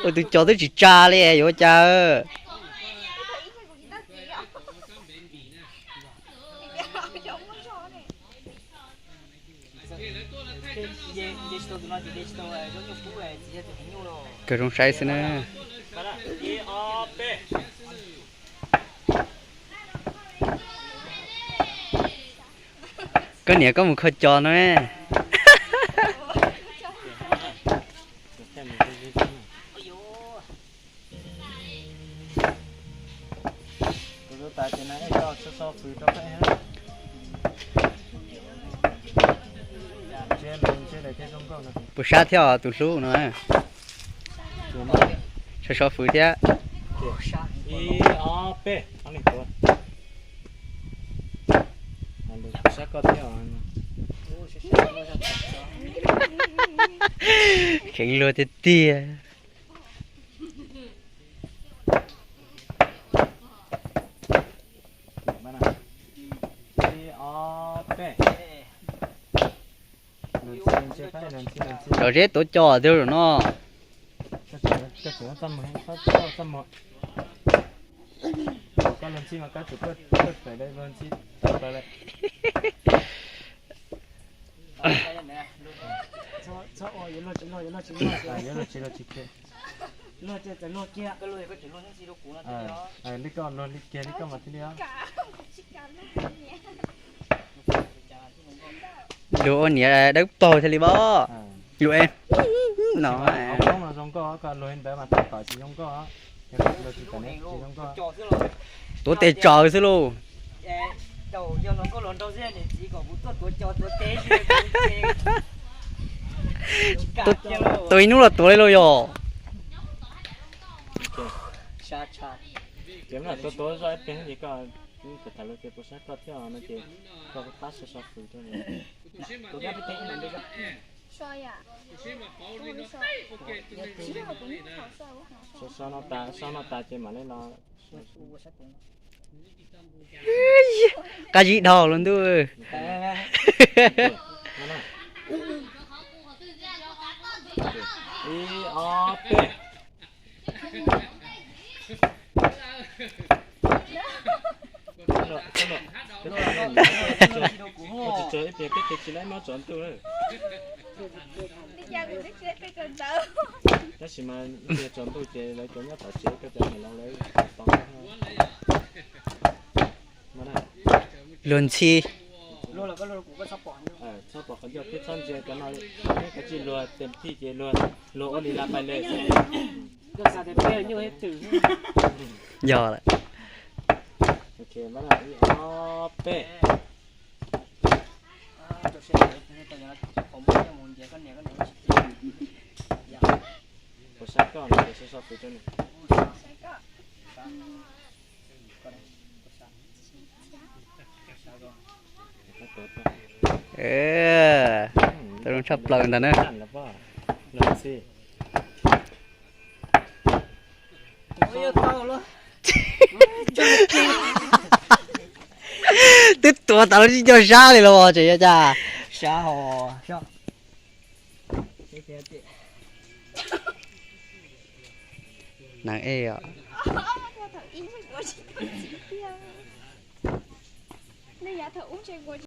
Ua tus cos twb tsis tsa li yuav ua cas. Kawg zoo saib xwb na. Koj niam koj mus kho cos no. Puas sab thiab os tus hlub no? So so fwv thiab. Kheev luag tiag tiag. Cov zeb tuav cos tiag zaum no. Li koj luag li kiag li koj mas thiaj li os. Luag ua niam dawb paug thiaj li pom. Luag no zoo nkauj, koj luag li ntawd mas tab tom tsis zoo nkauj. Tuav tes tsaws xwb lauj. Tus ib hnub los tuav li lauj yog. Ces tuav tuav zoj ib pliag ces koj tham lus ces puas sab koj thiab no ces koj pab so so fwm rau. So so no tas, so no tas ces mam li los. Qab zib dhau los ntuj. Ib ob peb. Ib pliag peb ces tsis laib mob tsaus ntuj na. Tab sis mas ib pliag tsaus ntuj ces lawv cov nyob tom tsev koj cov niam laus lawv tau. Luag ntxhi. Txhob pom qhov ncauj thiab txhob ntsia cov no li. Peb kav tsij luag tes thij ces luag, luag ua li la pais le xwb. Yog lawm. Ib ob peb. Puas sab koj no ces so so fwm rau nws. Tau zoo tshaj plaws ntag na. Twb tuav tas lub tsis nco sab li los tseem yog cas. Sab hos. Neeg ej os. Nej yav thaum ub ntshe kuv